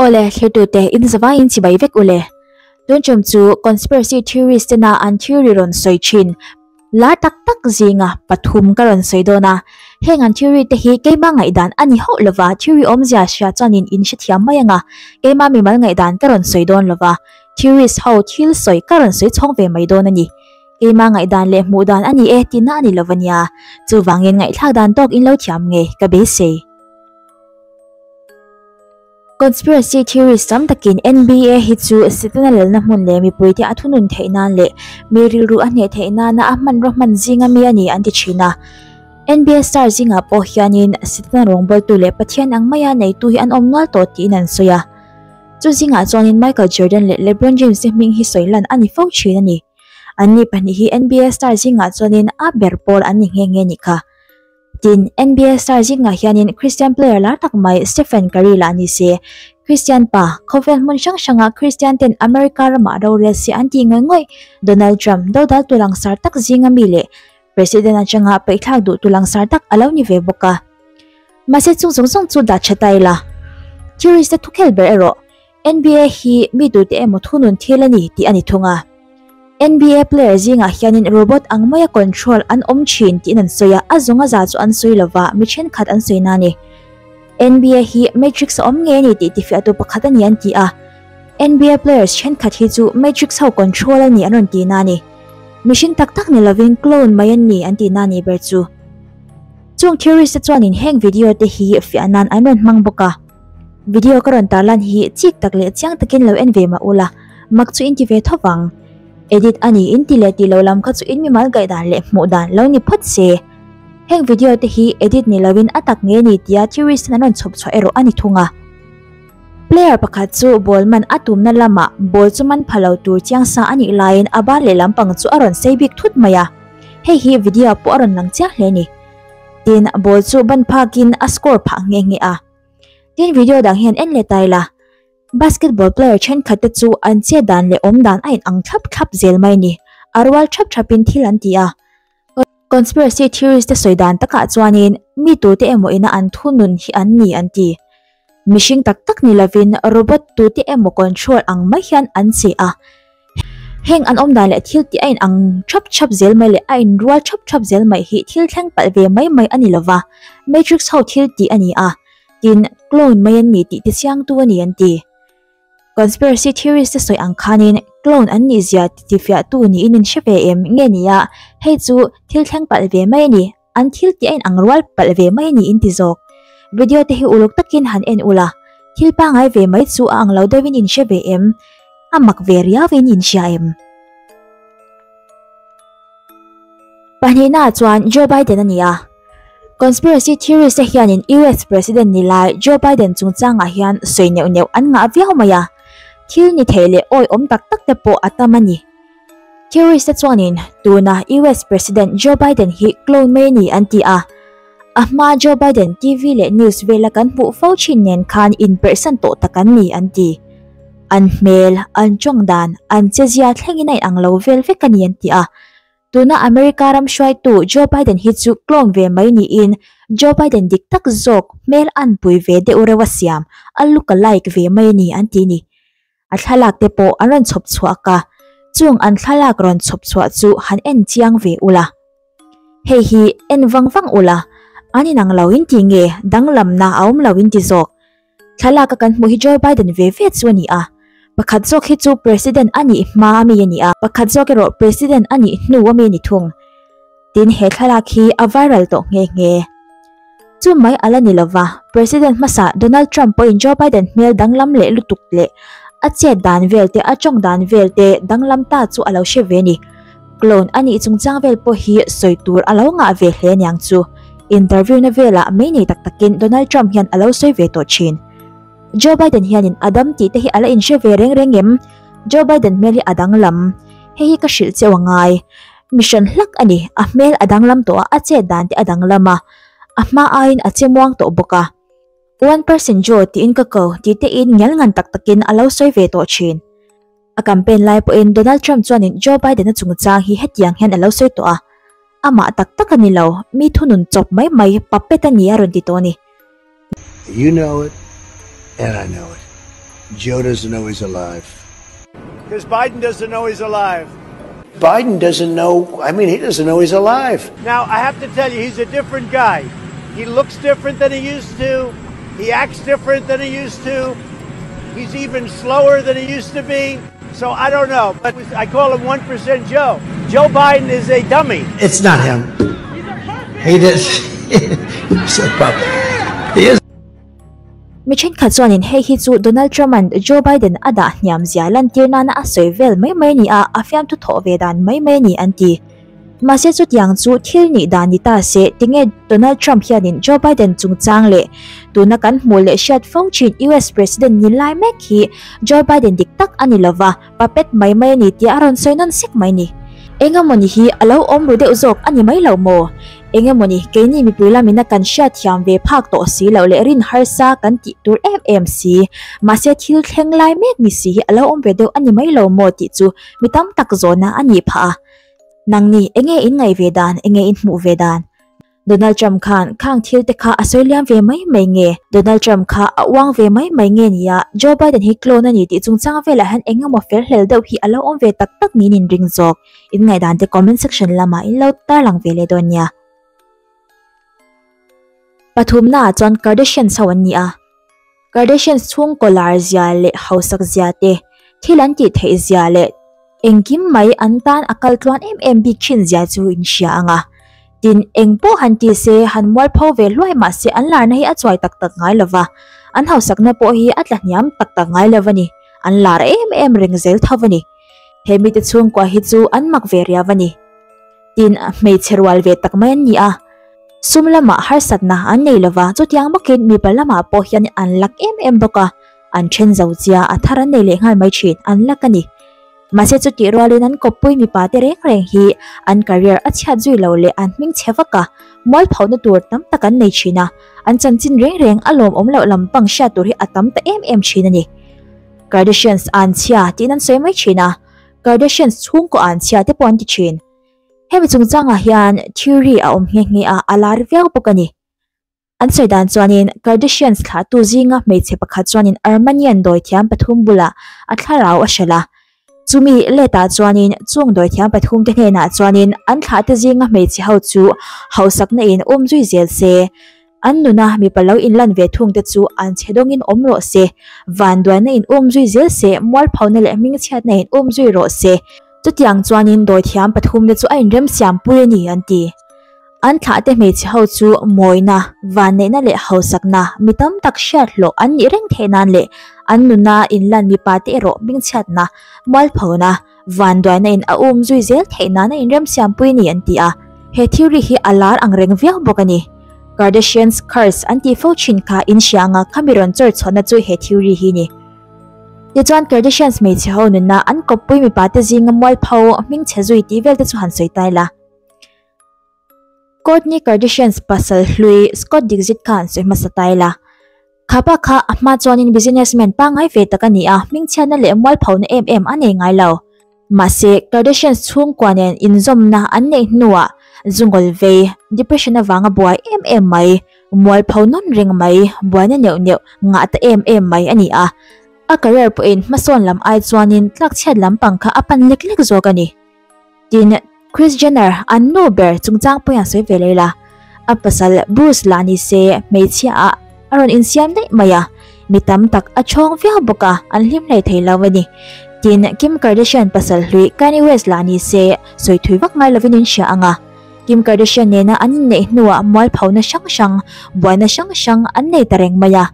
Awle, thlirtute, in zavaiin chibai vek ule. Tun tum chu conspiracy theories tena an theory rawn sawi thin lar tak tak zinga pathum ka rawn sawi dawn a. Heng an theory te hi keima ngaihdan a ni hauh lova, theory awmzia hria chuanin in hrethiam mai anga keima mimal ngaihdan ka rawn sawi dawn lova, theories ho thil sawi ka rawn sawi chhawng ve mai dawn a ni. Keima ngaihdan leh hmuh dan a ni e tihna a ni lova nia, chuvangin ngaihthlak dan tawk in lo thiam ngei ka beisei. Conspiracy theories tam takin NBA hi chu Setana lalna hmun leh mipuite a thunun theih nan leh mi rilru a hneh theih nana a hmanraw hman zinga mi a ni an ti thin a. NBA star zingah pawh hianin Setana rawngbawltu leh Pathian ang maia neitu hi an awm nual tawh tiin an sawi a. Chu zingah chuanin Michael Jordan leh LeBron James te hming hi sawi lan a ni fo thin a ni. Anni pahnih hi NBA star zingah chuanin a ber pawl an ni nghe nghe nih kha. Tin, NBA star zingah hianin Christian player lar tak mai Stephen Curry lah ni se. Christian pa, khawvel hmun hrang hranga Christian ten America ramah rorel se an tih ngawih ngawih Donald Trump dodal tu langsar tak zinga mi leh President atanga peihthlak duh tu langsar tak a lo ni ve bawk a. Mahse chung zawng zawng chu dah tha ta ila. Theories te thukhel ber erawh NBA hi mi tute emaw thunun thil a ni tih a ni thung a. NBA player zingah hianin robot ang maia control an awm thin tiin an sawi a, a zawng a za chu an sawi lova, mi thenkhat an sawi na a ni. NBA hi Matrix a awm ngei a ni tih tifiahtu pakhat a ni an ti a. NBA players thenkhat hi chu Matrix ho control a ni an rawn ti na a ni. Mihring tak tak ni lovin clone mai an ni an ti na a nih ber chu. Chung theories te chuanin heng video te hi fiah nan an rawn hmang bawk a. Video ka rawn tarlan hi chik tak leh chiang takin lo en ve mah ula, mak chu in ti ve tho vang. Edit a ni in ti leh tih lo lam kha chu in mimal gaih dan leh hmuh dan lo ni phawt se. Heng video te hi edit ni lovin a tak nge ni tia theories ten an rawn chhawp chhuah erawh a ni thung a. Player pakhat chu ball man a tumna lamah ball chu man pha lo tur chiang sa a nih laiin a ban leh lampang chu a rawn sei bik thut mai a. Hei hi video pawh a rawn lang chiang hle a ni. Tin, ball chu ban phakin a score phah nghe nghe a. Tin video dang hian en leh ta ila, basketball player thenkhat te chu an chet dan leh awm dan a in ang thlap thlap zel mai ni, a rual thap thap in thil an ti a. Conspiracy theories te sawi dan takah chuanin mi tute emaw ina an thunun hi an ni an ti. Mihring tak tak ni lovin robot tute emaw control ang mai hian an che a. Heng an awm dan leh thil tih a in ang thap thap zel mai leh a in rual thap thap zel mai hi thil thleng palh ve mai mai a ni lova, Matrix ho thil tih a ni a, tin clone mai an ni tih ti chiangtu a ni an ti. Conspiracy theories te sawi ang khanin clone an nih zia ti tifiahtu niin in hre ve em nge nia, hei chu thil thleng palh ve mai a ni, an thil tih a in ang rual palh ve mai a ni in ti zawk. Video te hi uluk takin han en ula, thil pangai ve mai chu a ang lo deuhin in hre ve em? A mak ve riau in in hria em? Pahnihnaah chuan Joe Biden a ni a. Conspiracy theories te hianin US President ni lai Joe Biden chungchangah hian sawi neuh neuh an ngah viau mai a. Thil ni thei leh awihawm tak tak te pawh a tam a ni. Theories te chuanin tuna US President Joe Biden hi clone mai a ni an ti a. A hmaa Joe Biden TV leh news vela kan hmuh fo thin nen khan inperhsan tawh tak an ni an ti. An hmel, an tawng dan, an chezia thlengin a inang lo vel vek a ni an ti a. Tuna America ram hruaitu Joe Biden hi chu clone ve mai niin Joe Biden dik tak zawk hmel an pui ve deuh reuh a siam, a look alike ve mai a ni an ti ni. A thlalak te pawh an rawn chhawp chhuak a, chung an thlalak rawn chhawp chhuah chu han en chiang ve ula. Hei hi en vang vang ula, an inang lo in ti nge danglamna a awm lo in ti zawk. Thlalak a kan hmuh hi Joe Biden ve ve chu a ni a, pakhat zawk hi chu President a nih hma a mi a ni a, pakhat zawk erawh President a nih hnu a mi a ni thung. Tin he thlalak hi a viral tawh nghe nghe. Chu mai a la ni lova, President hmasa Donald Trump pawhin Joe Biden hmel danglam leh lutuk leh a chet dan vel te a tawng dan vel te danglam ta chu a lo hre ve ni. Clone a nih chungchang vel pawh hi sawi tur a lo ngah ve hle aniang chu. Interview na velah mei nei tak takin Donald Trump hian a lo sawi ve tawh thin. Joe Biden hianin a dam tih te hi a la inhre ve reng reng em? Joe Biden hmel hi a danglam. Hei hi ka hrilh cheu a ngai. Mi hran hlak a ni, a hmel a danglam tawh a, a chet dan te a danglam a, a hma aiin a che muang tawh bawk a. One person Joe tiin ka ko tih te in ngial ngan tak takin a lo sawi ve tawh thin. A campaign lai pawhin Donald Trump chuanin Joe Biden-a chungchang hi hetiang hian a lo sawi tawh a, amah tak tak a ni lo, mi thunun chawp mai mai puppet a ni a rawn ti tawh a ni. You know it and I know it. Joe doesn't know he's alive. Because Biden doesn't know he's alive. Biden doesn't know, I mean, he doesn't know he's alive. Now, I have to tell you, he's a different guy. He looks different than he used to. He acts different than he used to. He's even slower than he used to be. So I don't know. But I call him 1% Joe. Joe Biden is a dummy. It's not him. He does. He's a puppet. He is. Mi thenkhat chuanin hei hi chu Donald Trump-a'n Joe Biden a dah hniam zia lantir nana a sawi vel mai mai ni a, a fiamthu thawh ve dan mai mai a ni an ti. Mahse chutiang chu thil nih dan ni ta se, tinge Donald Trump hianin Joe Biden chungchang leh tuna kan hmuh leh hriat fo thin US President ni lai mek hi Joe Biden dik tak a ni lova, puppet mai mai a ni tia a rawn sawi nawn sek mai ni. Engemawni hi a lo awm ru deuh zawk a ni mai lo maw? Engemawni keini mipui lamina kan hriatthiam ve phak tawh si loh leh rin harsa kan tih tur em em si, mahse thil thleng lai mek ni si hi a lo awm ve deuh a ni mai lo maw tih chu mi tam tak zawhna a nih phah a. Nangni enge in ngaih ve dan, enge in hmuh ve dan? Donald Trump khan khang thil te kha a sawi liam ve mai mai nge? Donald Trump kha a uang ve mai mai nge nia? Joe Biden hi clone a ni tih chungchang velah hian eng emaw fel hlel deuh hi a lo awm ve tak tak niin in ring zawk. In ngaihdan te comment section lamah in lo tarlang ve leh dawn nia. Pathumnaah chuan Kardashians ho an ni a. Kardashians chhungkaw lar zia leh hausak zia te, thil an tih theih zia leh engkim mai an tan a kal tluan em em bik thin zia chu in hria ang a. Tin, eng pawh han ti se, han mualpho ve hluai mah se an larna hi a chuai tak tak ngai lo va, an hausakna pawh hi a tla hniam tak tak ngai lo a ni, an lar em em reng zel tho a ni. He mite chhungkua hi chu an mak ve riau a ni. Tin, hmeichhe rual ve tak mai an ni a. Sum lamah harsatna an nei lova, chutiang bawkin mipa lamah pawh hian an lak em em bawk a, an then zo chia a thar an nei leh nghal mai thin, an lak a ni. Mahse chutih rualin an kawppui mipa te reng reng hi an career a chhiat zui lo leh an hming chhe vak a, mualphona tur tam tak an nei thin a, an chanchin reng reng a lawmawm loh lampang hriat tur hi a tam ta em em thin a ni. Kardashians an chhia tiin an sawi mai thin a, Kardashians chhungkaw an chhia te pawh an ti thin. Hemi chungchangah hian theory a awm nghe nghe a, a lar viau bawk a ni. An sawi dan chuanin Kardashians thlahtu zinga hmeichhe pakhat chuanin Armenian dawithiam pathum bulah a thlarau a hralh a. Chumi letah chuanin chung dawithiam pathumte hnenah chuanin an thlahte zinga hmeichhe ho chu hausakna in awm zui zel se, An nuna mipa lo inlan ve thung te chu an chhe dawngin awm rawh se, vanduaina in um zui zel se, mualphona leh hmingchhiatna in um zui rawh se. Chutiang chuanin dawithiam pathum te chu a inremsiam pui a ni, an ti. An thlahte hmeichhe ho chu mawina, vanneihna leh hausakna mi tam tak hriat hlawh an nih reng theih nan leh an nuna inlan mipa te erawh hmingchhiatna, mualphona, vanduaina in a um zui zel theih nan a inremsiam pui a ni, an ti a. He theory hi a lar ang reng viau bawk a ni. Kardashians curse an tih fo thin kha in hria anga khami rawn chawr chhuahna chu he theory hi ni. Tichuan Kardashians hmeichhe ho nuna an kawppui mipa te zinga mualpho hmingchhe zui tih vel te chu han sawi ta ila. Kourtney Kardashians pasal hlui Scott Dixit kha han sawi hmasa ta ila. Kha pa kha a hma chuanin businessman pangngai ve tak a ni a, hmingchhiatna leh mualphona em em a nei ngai lo. Mahse, Kardashians chhungkua nen inzawmna an neih hnuah zungawl vei, depression avanga buai em em mai, mualpho nawn reng mai, buaina neuh neuh ngah ta em em mai a ni a. A career pawhin hmasawn lam ai chuanin tlakchhiat lampang kha a pan lek lek zawk a ni. Tin, Kris Jenner an nu ber chungchang pawhin a sawi ve leh la. A pasal Bruce lah ni se hmeichhia ah a rawn insiam daih mai a, mi tam tak a chhawng viau bawk a, an hlim hlei thei lo a ni. Tin, Kim Kardashian pasal hlui Kanye West lah ni se sawi thui vak ngai lovin in hria ang a. Kim Kardashian nena an inneih hnuah mualphona hrang hrang, buaina hrang hrang an nei ta reng mai a.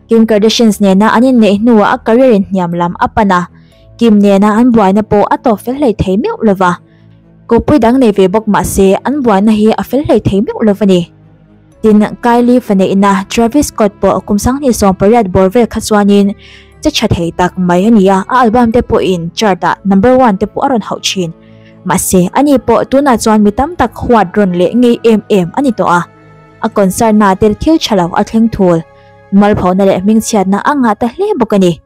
Kim Kardashians nena an inneih hnuah a career in hniam lam a pan a. Kim nena an buaina pawh a tawp fel hlei thei meuh lo va, kawppui dang nei ve bawk mah se an buaina hi a fel hlei thei meuh lo va ni. Tin, Kylie fa neihna Travis Scott pawh kum 2018 bawr vel kha chuanin che tha thei tak mai a ni a, a album te pawhin chart ah number one te pawh a rawn hauh thin. Mahse, ani pawh tunah chuan mi tam tak huat rawn leh ngei em em a ni tawh a, a concert na te thil tha lo a thleng thul, mualphona leh hmingchhiatna a ngah ta hle bawk a ni.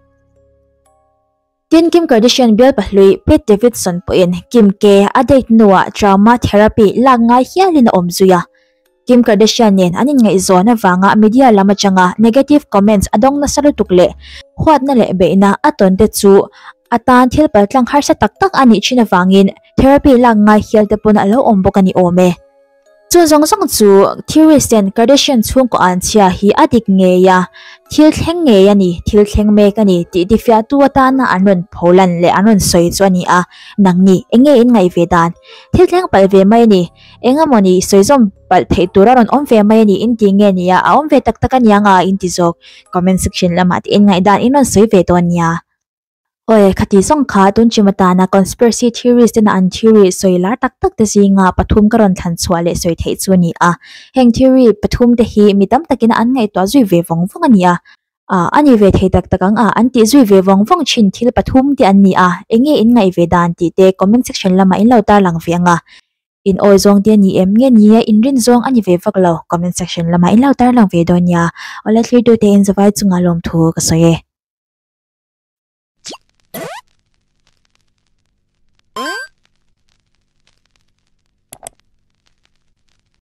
Tin, Kim Kardashian bial pahlui Pete Davidson pawhin Kim ke a date hnuah trauma therapy lak ngai hialin a awm zui a. Kim Kardashian nen an inngaihzawn avanga media lam atanga negative comments a dawng nasa lutuk leh huatna leh beihna a tawn te chu a tan thil paltlang harsa tak tak a nih thin avangin therapy lak ngai hial te pawn a lo awm bawk a ni awm e. Chu zawng zawng chu theorist ten Kardashian chhungkaw an chhia hi a dik ngei a, thil thleng ngei a ni, thil thleng mek a ni tih tifiahtu atana an rawn pholan leh an rawn sawi chu a ni a, nangni enge in ngaih ve dan? Thil thleng palh ve mai a ni. Engemawni sawi zawm palh theih tur a rawn awm ve mai a ni in ti nge nia, a awm ve tak tak a nia nga in ti zawk. Comment section lamah te in ngaihdan in rawn sawi ve dawn nia. Awi, khati zawng kha tun chim atana conspiracy theories tena an theory sawi lar tak tak te zinga pathum ka rawn thlan chhuah leh sawi theih chu a ni a. Heng theory pathum te hi mi tam takin an ngaihtuah zui ve vawng vawng a ni a. A, a ni ve thei tak tak ang a, an tih zui ve vawng vawng thin thil pathum te an ni a, eng nge in ngaih ve dan tih te comment section lamah in lo tarlang ve ang a. In awi zawng te a ni em nge ni a, in rin zawng a ni ve vak lo, comment section lamah in lo tarlang ve dawn nia. Awle thlirtute in zavai chunga lawmthu ka sawi e.